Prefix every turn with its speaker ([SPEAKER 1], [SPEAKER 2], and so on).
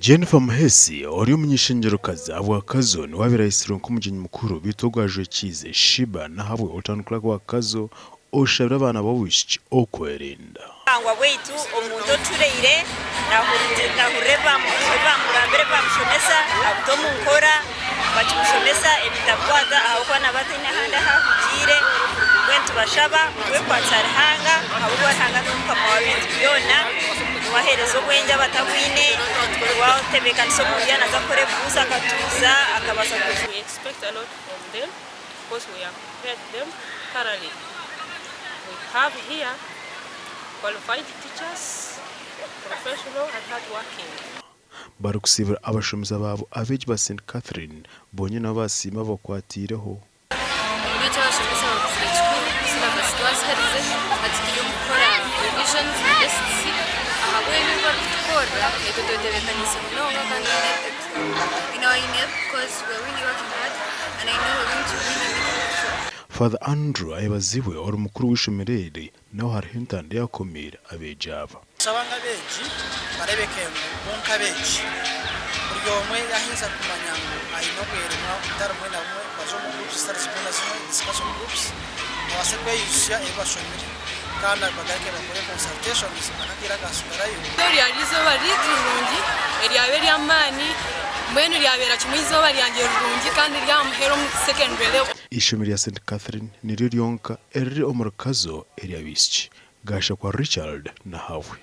[SPEAKER 1] Jennifer Muhesi ori omuny'eishengyerokazi ahabwa Kazo niwe abaire aitsirwe nk'omugyenyi mukuru beitu ogu ajwekiize Sheebah n'ahabwe Old Clerk wa Kazo oshabire abaana b'obwishiki okwerinda.
[SPEAKER 2] Obuhangwa bwaitu omuntu ocureire nahurira ebi bamugambira ebi bamushomesa abita omu nkora bakimushomesa ebintu abikwata ahabw'okuba naaba ataine ahandi ahu ahugiire. Mbwenu nitubashaba kwekwatsa Ruhanga ahabw'okuba Ruhanga niwe mukama w'ebintu byona, niwe aheereza obwengye abatabwine, niwe atebeekanisa omuntu yaaba naaza kukora ebibuuzo akatuuza akabaasa kuza.
[SPEAKER 3] We expect a lot from them because we have prepared them thoroughly. We have here qualified teachers, professional and hard working.
[SPEAKER 1] Barikusiibura abashomesa baabo abeegi ba St Catherine bonyine nabo basiima ababakwatiireho.
[SPEAKER 4] Omuri ekyo abashomesa bakozire kikuru, syllabus twaziherize, hati turi omu kukora revisions na tests ahabw'ebi ebi barikutukorera naitwe twetebeekaniise munonga kandi
[SPEAKER 5] In our UNEB because we're really working hard and I know we're going to really make it through.
[SPEAKER 1] Father Andrew Ayebazibwe ori mukuru w'eishomero eri nawe hariho entanda eyakomiire abeegi aba.
[SPEAKER 6] Nitushaba ngu abeegi bareebeke ngu bo nk'abeegi, buri omwe yaaheza kumanya ngu aine obweremwa butari bumwe na bumwe, baze omu groups zitari zimwe na zimwe, discussion groups, babaase kweijutsya ebi bashomire kandi bagaruke bakore consultations akakaire akaatsigarayo.
[SPEAKER 7] Ryari eizooba ryaitu rirungi, eryaba ery'amaani, mbwenu ryabeera kimwe eizooba ryangye rirungi kandi ry'aha muheru omu secondary level.
[SPEAKER 1] Eishomero rya St Catherine niryo ryonka eriri omuri Kazo ery'abaishiki. Gashakwa Richard Nahabwe.